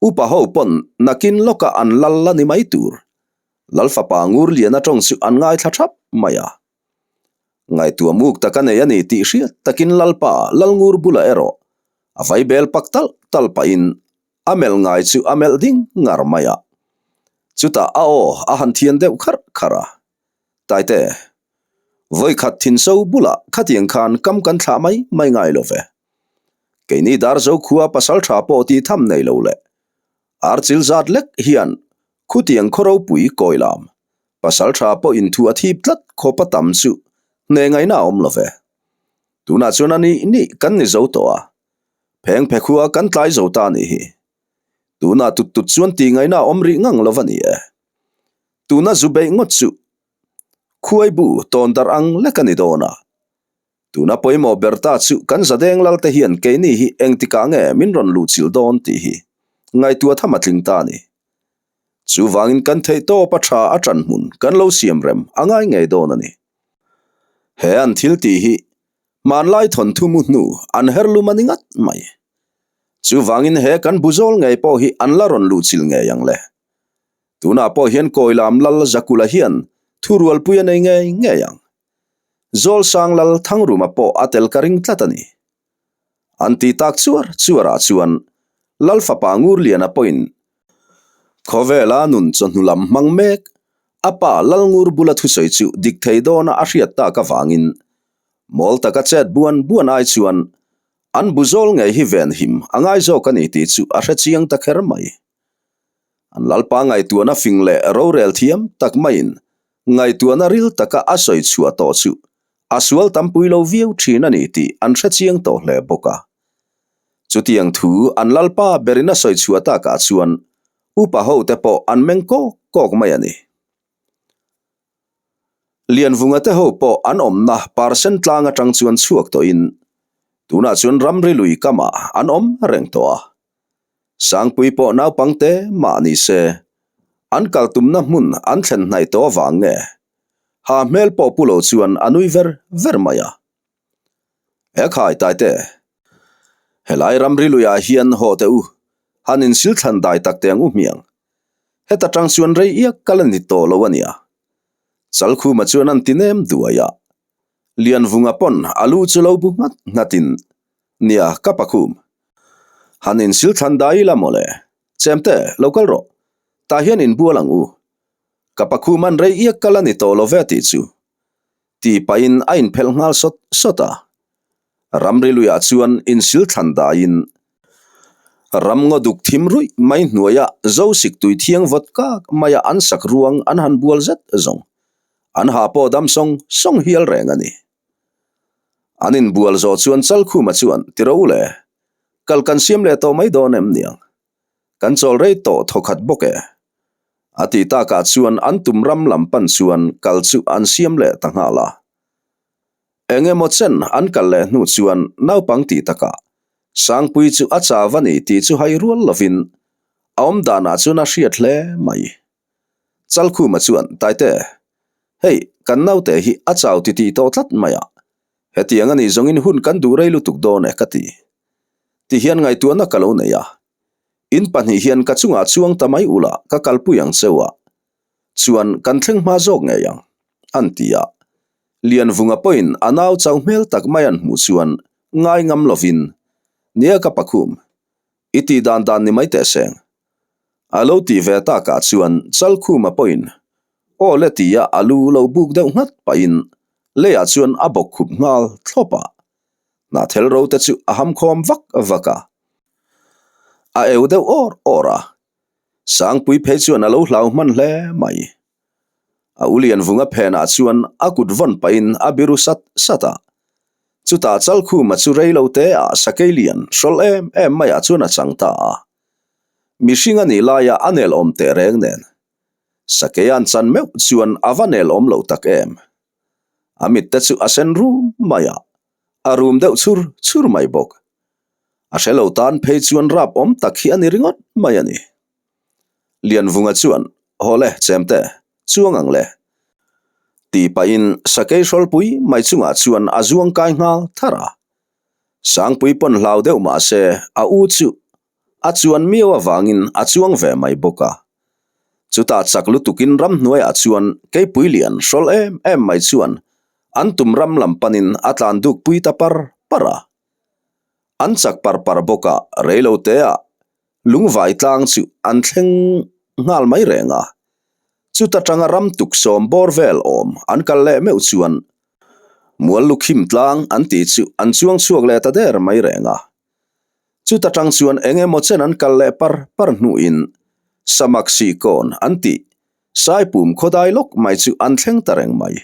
Upa ho pawn nakin lawka an lal la ni mai tur. Lal fapa Ngurliana tawng chu an ngaithla thap mai a. Ngaihtuah muk tak a nei a ni tih hriat takin Lalpa Lalngur bulah erawh a vai bel pak talh talh pahin a melh ngai chu a melh ding ngar mai a. Chutah a aw a han thian deuh kharh kharh a. Taite, vawikhat thinso bulah khatiang khan kam kan thlah mai mai ngai lo ve. Keini Darzo khua pasal tha pawh tih tham nei lo le. Archil zat lek hian khutiang khaw ropui kawi lam pasal tha pawh inthu a thip tlat khawp a tam chu hne ngaihna a awm lo ve. Tunah chuan a nih nih kan ni zo tawh a, pheng phe khua kan tlai zo ta a nih hi. Tunah tut tut chuan tih ngaihna a awm rih ngang lo a ni e. Tuna zu beih ngawt chu khuai bu tawn darh ang lek a ni dawn a. Tuna pawimawh ber ta chu kan zadeng lal te hian keini hi engtikah nge min rawn luhchilh dawn tih hi ngaihtuah tham a tling ta a ni. Chuvangin kan theih tawp a tha a ṭan hmun kan lo siam rem a ngai ngei dawn a ni. He an thil tih hi hmanlai thawnthu mu hnu an her lum a ni ngat mai. Chuvangin he kan bu zawl ngei pawh hi an la rawn luhchilh ngei ang le. Tunah pawh hian Kawilam Lal Zakula hian thurualpui a nei ngei ngei ang. Zawlsang Lal Thangruma pawh a tel ka ring tlat a ni. An ti tak chuar chuarah chuan Lal fapa Ngurliana pawhin khawvela nun chawhnu lam hmang mek a pa Lal Ngur bula thusawi chu dik thei dawna a hriat tak avangin mawl taka chet buan buan ai chuan an bu zawl ngei hi venhim a ngai zawk a ni tih chu a hre chiang ta kher mai. An Lalpa ngaihtuahna fing leh rorel thiam tak maiin ngaihtuahna ril taka a sawi chhuah tawh chu a sual tampui lo viau thin a ni tih an hre chiang tawh hle bawk a. Chutiang thu an Lalpa berin a sawi chhuah takah chuan upa hote pawh an meng kawk kawk mai a ni. Lianvunga te ho pawh an awmna parsen tlang atang chuan chhuak tawhin tunah chuan ramri lui kamah an awm reng tawh a. Sangpui pawh naupang te mah ni se, an kal tumna hmun an thlen hnaih tawh avang nge? Ha hmel pawh pu lo chuan a nui ver ver mai a. He khai Taite, helai ramri luiah hian haw teh u, han insil thlan dai tak teh ang u hmiang. Heta tang chuan rei iak kal a ni tawh lo a nia. Chalkhuma chuan an ti nem duai a. Lianvunga pawn a lu chu lo bu nghat nghatin, Nia, ka pakhum. Han insil thlan dai ila mawle. Chemte, lo kal rawh. Tah hian inbual ang u. Ka pakhum an rei iak kal a ni tawh lo ve tih chu. Ti pahin a inphelh nghal sawt sawt a. Ramri luiah chuan insil thlan daiin ramngaw duk thim ruih mai hnuaia Zosik tui thiang vawt kak maia an sak ruang an han bual zet zawng. An ha pawh dam sawng sawng hial reng a ni. An inbual zawh chuan Chalkhuma chuan ti ro le, kal kan siam leh tawh mai dawn em niang? Kan chawl rei tawh thawkhat bawk e. A ti takah chuan an tum ram lam pan chuan kal chu an siam leh ta nghal a. Eng emaw chen an kal leh hnu chuan naupang tih takah Sangpui chu a chau a ni tih chu hai rual lovin a awm danah chuan a hriat hle mai. Chalkhuma chuan, Taite, hei kan naute hi a chau titih tawh tlat mai a, hetiang a nih zawngin hun kan duh rei lutuk dawn e ka ti. Tihian ngaihtuahna ka lo nei a, In pahnih hian ka chungah chuang ta mai ula ka kalpui ang cheu a, chuan kan thleng hma zawk ngei ang, an ti a. Lianvunga pawhin a nau chau hmel tak mai an hmuh chuan ngai ngam lovin, Nia ka pakhum, i tih dan dan ni mai teh seng. A lo tih ve takah chuan Chalkhuma pawhin aw le tia a lu lo buk deuh nghat pahin leiah chuan a bawk khup nghal thlawp a. Hnathel ro te chu a ham khawm vak vak a. A eu deuh awr awr a, Sangpui phei chuan a lo hlau hman hle mai. A u Lianvunga phenah chuan a kut vawn pahin a biru sat sat a. Chutah Chalkhuma chu rei lo te ah sakei lian hrawlh em em maiah chuan a chang ta a. Mihring a nih laia a nel awm teh reng nen. Sakei an chan meuh chuan a va nel awm lo tak em. A mit te chu a sen rum mai a, a rum deuh chhur chhur mai bawk. A hre lo tan phei chuan rap awm tak hi a ni ringawt mai a ni. Lianvunga chuan, Haw le, Chemte, chuang ang le. Tih pahin sakei hrawlpui mai chungah chuan a zuang kai nghal tharh a. Sangpui pawn hlau deuh mah se a u chu a chuan miau avangin a chuang ve mai bawk a. Chutah chak lutukin ramhnuaiah chuan keipui lian hrawl em em mai chuan an tum ram lam panin a tlan duk pui ta par par a. An chak par par bawk a, reiloteah lungvai tlang chu an thleng nghal mai reng a. Chuta tanga ram tuk sawm bawr vel awm an kal leh meuh chuan mual lukhim tlang an tih chu an chuang chhuak leh ta der mai reng a. Chuta tang chuan eng emaw chen an kal leh par par hnuin Samak Sihkawn an tih Saipum khawdai lawk mai chu an thleng ta reng mai.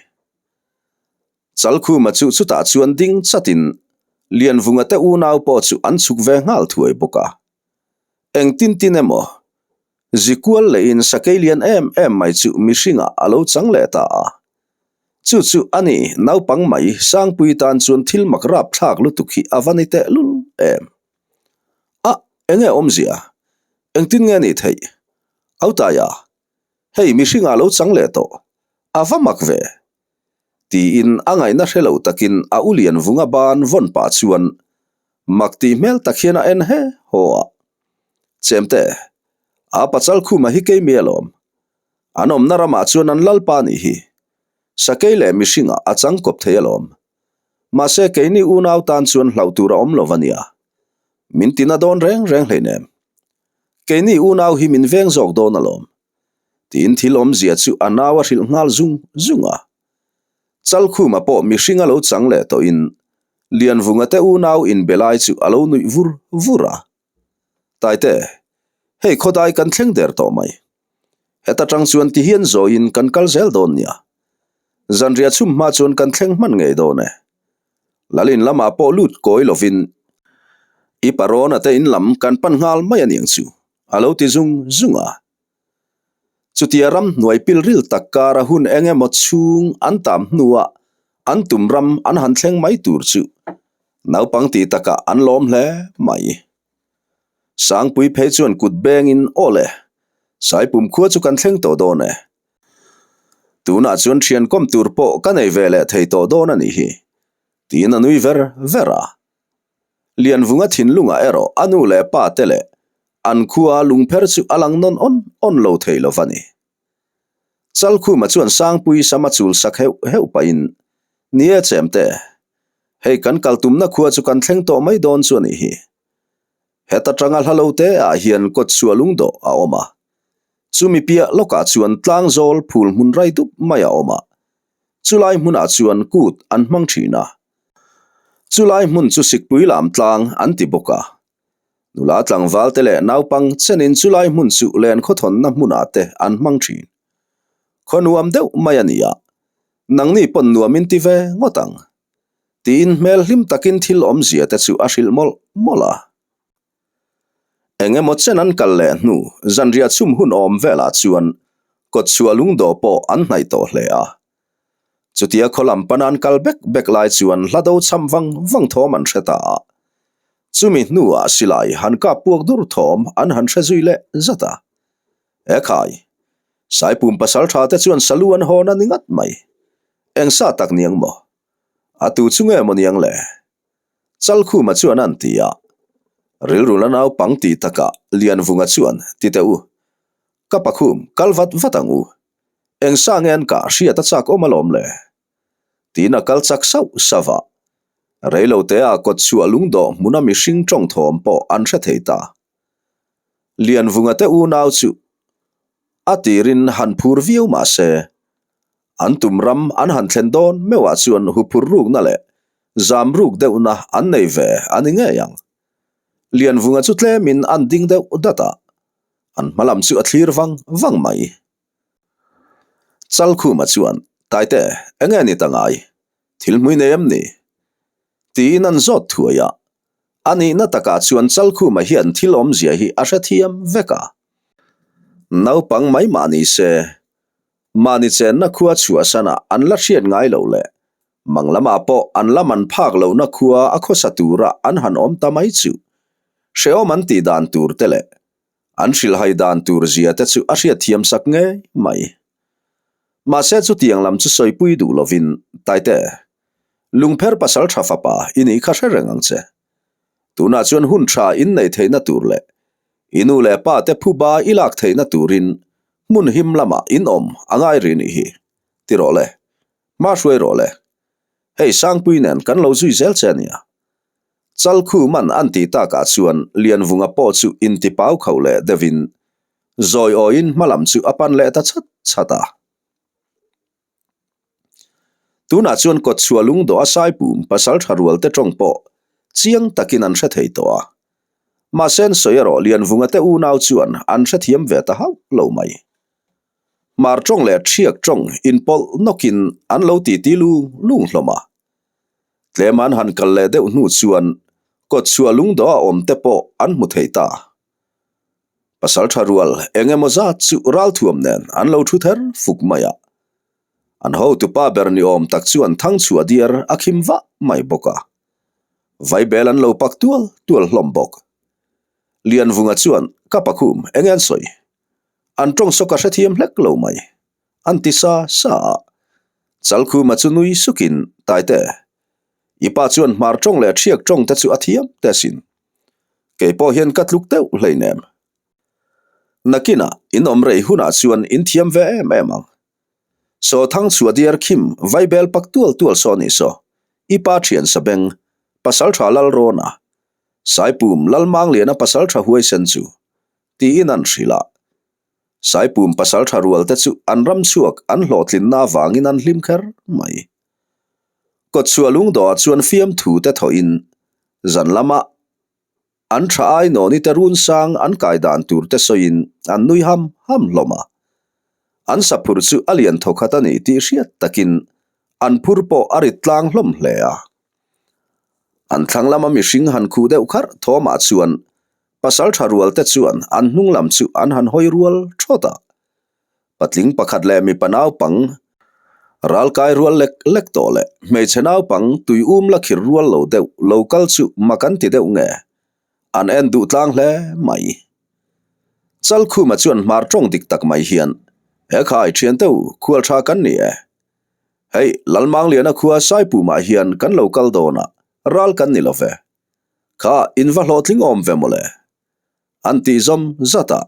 Chalkhuma chu chutah chuan ding chatin Lianvunga te unau pawh chu an chhuk ve nghal thuai bawk a. Eng tin tin emaw Zikual lehin sakei lian em em mai chu mihringah a lo chang leh ta a. Chu chu a ni, naupang mai Sangpui tan chuan thil mak rap thlak lutuk hi a va ni teh lul em. A, enge awmzia? Engtin nge nih theih? Autaia, hei mihringah a lo chang leh tawh, a va mak ve. Tiin a ngaihna hre lo takin a u lian vunga ban vawn pah chuan mak tih hmel tak hian a en he haw a. Chemte, a pachal khuma hi keimi alawm. An awmna ramah chuan an lalpa nih hi. Sakei leh mihringah a chang kawp thei alawm. Mahse keini unau tan chuan hlauh tur a awm lo ania. Min tina dawn reng reng hleinem. Keini unau hi min veng zawk dawn alawm. Tiin thil awmzia chu a nau a hrilh nghal zung zung a. Chalkhuma pawh mihring a lo chang leh tawhin Lianvunga te unau inbe lai chu a lo nuih vur vur a. Taite, hei khawdai kan thleng der tawh mai. Heta tang chuan ti hian zawiin kan kal zel dawn nia. Zanriah chhum hma chuan kan thleng hman ngei dawn e. Lalin lamah pawh lut kawi lovin i parawn ate in lam kan pan nghal mai aniang chu. A lo ti zung zung a. Chutia ram hnuai pilril tak kara hun eng emaw chhung an tam hnuah an tum ram an han thleng mai tur chu naupang ti takah an lawm hle mai. Sangpui phei chuan kut bengin aw le, Saipum khua chu kan thleng tawh dawn e. Tunah chuan thian kawm tur pawh ka nei ve leh thei tawh dawn a nih hi, tiin a nui ver ver a. Lianvunga thinlungah erawh a nu leh pa te leh an khua lungpher chu a lang nawn awn awn lo thei lo va ni. Chalkhuma chuan Sangpui sama chul sak heuh heuh pahin, Ni e Chemte, hei kan kal tumna khua chu kan thleng tawh mai dawn chu a nih hi. Heta tanga hla lo te ah hian kawtchhuah lungdawh a awm a. Chumi piah lawkah chuan tlangzawl phul hmun rai dup mai a awm a. Chulai hmunah chuan kut an hmang thin a. Chulai hmun chu Sikpui lam tlang an ti bawk a. Nula tlangval te leh naupang chenin chulai hmun chu len khawthawnna hmunah te an hmang thin. Khaw nuam deuh mai a ni a, nangni pawn nuam in ti ve ngawt ang. Tiin hmel hlim takin thil awmzia te chu a hrilh mawlh mawlh a. Eng emaw chen an kal leh hnu zanriah chhum hun awm velah chuan kawtchhuah lungdawh pawh an hnaih tawh hle a. Chutia khaw lam pana an kal bek bek lai chuan hla do cham vang vang thawm an hre ta a. Chumi hnuah silai han kap puak dur thawm an han hre zui leh zat a. Ekhai! Saipum pasal tha te chuan salu an hawn a ni ngat mai. Eng sa tak niang maw? A tu chu nge maw niang le? Chalkhuma chuan an ti a. Rilru la naupang tih takah Lianvunga chuan, Ti teh u, ka pakhum kal vat vat ang u. Eng sa nge an kah hriat a chak awm alawm le? Tiin a kal chak sauh sauh a. Reilotea kawtchhuah lungdawh hmuna mihring tawng thawm pawh an hre thei ta. Lianvunga te unau chu a tirin han phur viau mah se, an tum ram an han thlen dawn meuhah chuan huphur rukna leh zam ruk deuhna an nei ve a ni ngei ang. Lianvunga chu tlemin an ding deuh dat a, an hma lam chu a thlir vang vang mai. Chalkhuma chuan, Taite, enge ni ta ngai? Thil hmui nei em ni? Tiin an zawt thuai a. A nihna takah chuan Chalkhuma hian thil awmzia hi a hrethiam vek a. Naupang mai mah ni se, mahni chenna khua chhuahsanah an la hriat ngai lo leh mang lamah pawh an la man phak lohna khua a khawsa tura an han awm ta mai chu hrehawm an tih dan tur te leh An hrilhhai dan tur zia te chu a hriatthiam sak ngei mai. Mahse chutiang lam chu sawipui duh lovin, Taite, lungpher pasal tha fapa i nih kha hre reng ang che. Tunah chuan hun tha in neih theihna tur leh i nu leh pa te phuba i lak theihna turin hmun him lamah in awm a ngai ri nih hi. Ti rawh le. Hma hruai rawh le. Hei Sangpui nen kan lo zui zel che a nia. Chalkhu man an tih takah chuan Lianvunga pawh chu intipau kho leh deuhin zawi awiin hmalam chu a pan leh ta chat chat a. Tunah chuan kawtchhuah lungdawh a saipum pasal tha rual te tawng pawh chiang takin an hre thei tawh a. Mahse an sawi erawh Lianvunga te unau chuan an hrethiam ve ta hauh lo mai. Hmar tawng leh Thiak tawng inpawlh nawkin an lo titi lung lung hlawm a. Tlem an han kal leh deuh hnu chuan kawtchhuah lungdawh a awm te pawh an hmu thei ta. Pasal tha rual eng emaw zat chu ralthuam nen an lo thu ther fuk mai a. An hotupa ber ni awm tak chuan thangchhuah diar a khim vah mai bawk a. Vaibel an lo pak tual tual hlawm bawk. Lianvunga chuan, Ka pakhum, eng nge an sawi? An tawng saw ka hrethiam hlek lo mai. An ti sa sa a. Chalkhuma chu nui sukin, Taite, i pa chuan hmar tawng leh thiak tawng te chu a thiam te asin. Kei pawh hian ka tluk deuh hleinem. Nakinah in awm rei hunah chuan in thiam ve em em ang. Saw thang chhuah diar khim vaibel pak tual tual saw ni saw, i pa thian sabeng, pasaltha Lalrawna, Saipum Lalmangliana pasaltha huaisen chu, tiin an hrilh a. Saipum pasaltha rualte chu an ram chhuak an hlawhtlinna avangin an hlim kher mai. Kawtchhuah lungdawhah chuan fiamthu te thawhin zan lama an tha ai nawni te run sang an kai dan tur te sawiin an nui ham ham hlawm a. An saphur chu a lian thawkhat a ni tih hriat takin an phur pawh a rit tlang hlawm hle a. An thlang lama mihring han khuh deuh kharh thawmah chuan Pasal tha rual te chuan an hnung lam chu an han hawi rual thawt a. Patling pakhat leh mipa naupang ralkai rual lek lek tawh leh hmeichhe naupang tui um la khir rual lo deuh lo kal chu mak an ti deuh nge? An en duh tlang hle mai. Chalkhuma chuan hmar tawng dik tak mai hian, He khai thian teu, khual tha kan ni e. Hei, Lalmangliana khua Saipumah hian kan lo kal dawn a, ral kan ni lo ve. Kha in va hlawhtling awm ve mawle. An tih zawm zat a.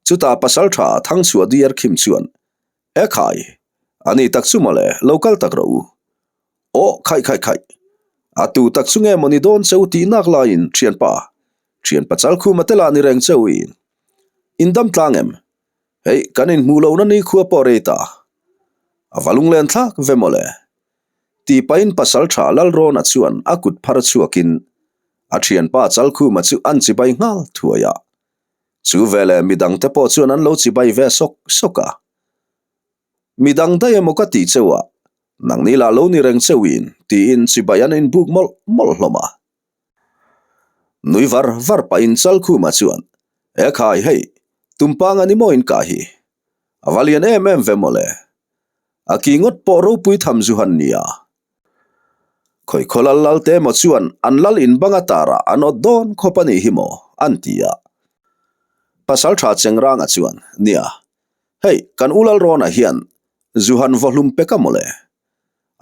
Chutah pasaltha Thangchhuah diar khim chuan, E khai, a ni tak chu mawle, lo kal tak rawh u. Aw, khaih khaih khaih. A tu tak chu nge maw ni dawn che u tih nak laiin thianpa, thianpa Chalkhuma te lah ni reng che u in. In dam tlang em? Hei, kan inhmuh lohna ni khua pawh rei ta. A va lunglen thlak ve mawle. Tih pahin Pasalṭha Lalrawna chuan a kut phar chhuakin a ṭhianpa Chalkhuma chu an chibai nghal thuai a. Chu veleh midangte pawh chuan an lo chibai ve sawk sawk a. Midang daih emaw ka tih cheu a, nangni lah lo ni reng cheuin tiin chibai an inbuk mawlh mawlh hlawm a. Nui var var pahin Chalkhuma chuan, E khai hei, tumpang a ni maw in kah hi? A va lian em em ve mawle. A ki ngawt pawh ropui tham zu han nia. Khawi khaw lal lal te emaw chuan an lal in bang a tarah an awt dawn khawp a nih hi maw? an ti a. Pasaltha Chengranga chuan, Nia, hei kan u Lalrawna hian zu han vaw hlum pek a mawle.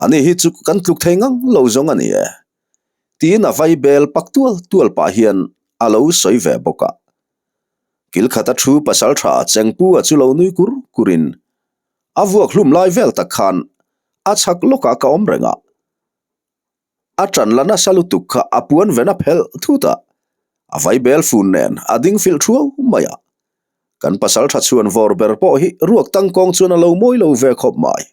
Ani hi chu kan tluk thei ngang lo zawng a ni e. Tiin a vai bel pak tual tual pah hian a lo sawi ve bawk a. Kil khata thu pasaltha Chengpu-a chu lo nui kur kurin A vuak hlum lai vel tak khan a chhak lawkah ka awm reng a, a ṭan la nasa lutuk kha a puan ven a phelh thut a, a vai bel fun nen a ding filh ṭhuau mai a. Kan pasalṭha chhuan vawr ber pawh hi ruak tangkawng chuan a lo mawi lo ve khawp mai.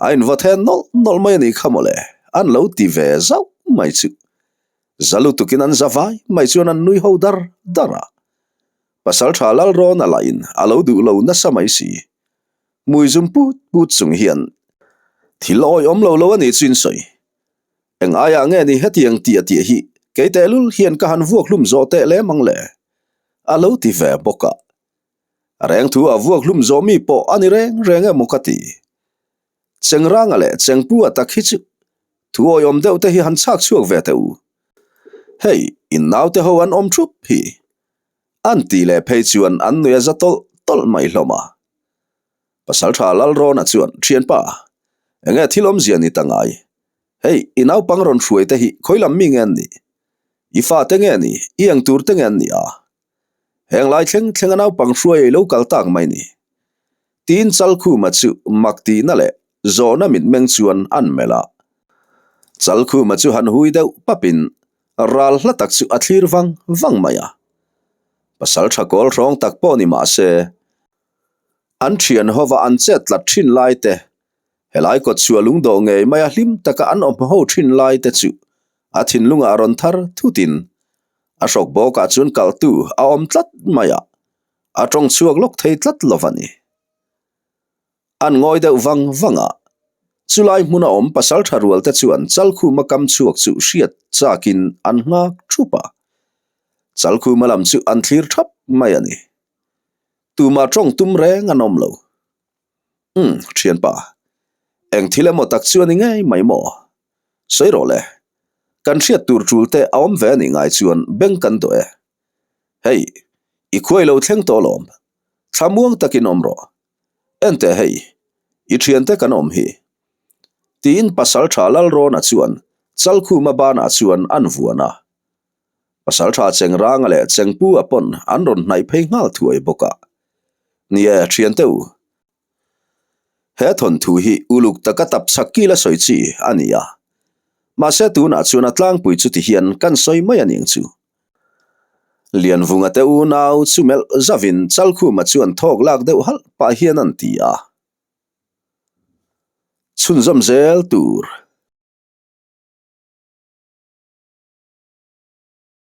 A invaw then nawlh nawlh mai a nih kha mawle, an lo ti ve zauh mai chu. Za lutukin an za vai mai chuan an nui ho dar dar a. Pasalṭha Lalrawna lahin a lo duh lo nasa mai si. Hmui zum put put chung hian thil awihawm lo lo a nih chu in sawi. Eng aiah nge ni hetiang tih a tih hi kei tehlul hian ka han vuak hlum zawh teh lem ang le? A lo ti ve bawk a. A reng thu a vuak hlum zawh mi pawh a ni reng reng emaw ka ti. Chengranga leh Chengpu-a tak hi chu thu awihawm deuh te hi han chhak chhuak ve teh u. Hei, in naute ho an awm thup hi. An tih leh phei chuan an nui a za tawlh tawlh mai hlawm a. Pasalṭha Lalrawna chuan, Ṭhianpa, enge thil awmzia ni ta ngai? Hei, i naupang rawn hruai te hi khawi lam mi nge an nih? I fate nge ni? I eng tur te nge an nih a? Heng lai thleng thleng a naupang hruai ei lo kal tak mai ni. Tiin Chalkhuma chu mak tihna leh zawhna mitmeng chuan an melh a. Chalkhuma chu han hui deuh papin ral hla tak chu a thlir vang vang mai a. Pasal tha kawl hrawng tak pawh ni mah se, an thian hova an chet tlat thin lai te, helai kawt chhuah lungdawh ngei maia hlim taka an awm ho thin lai te chu a thinlungah rawn thar thutin a hrawk bawkah chuan kaltu a awm tlat mai a, a tawng chhuak lawk thei tlat lo a ni. An ngawi deuh vang vang a, chulai hmuna awm pasal tha rual te chuan Chalkhuma kam chhuak chu hriat chakin an nghak thup a, Chalkhuma lam chu an thlir thap mai a ni. Tumah tawng tum reng an awm lo. Umm, thianpa, eng thil emaw tak chu a ni ngei mai maw? Sawi rawh le, kan hriat tur tul te a awm ve a nih ngai chuan beng kan dawh e. Hei, i khuai lo thleng tawh lawm, thlamuang takin awm rawh. Enteh hei, i thiante kan awm hi. Tiin pasal tha Lalrawna chuan Chalkhuma banah chuan an vuan a. Pasal tha Chengranga leh Chengpu-a pawn an rawn hnaih phei nghal thuai bawk a. Ni e, thiante u. He thawnthu hi uluk taka tap chak kila sawi chi a ni a. Mahse tunah chuan a tlangpui chuti hian kan sawi mai a ning chu. Lianvunga te unau chu melh zavin Chalkhuma chuan thawk lak deuh halh pah hian an ti a. Chhunzawm zel tur.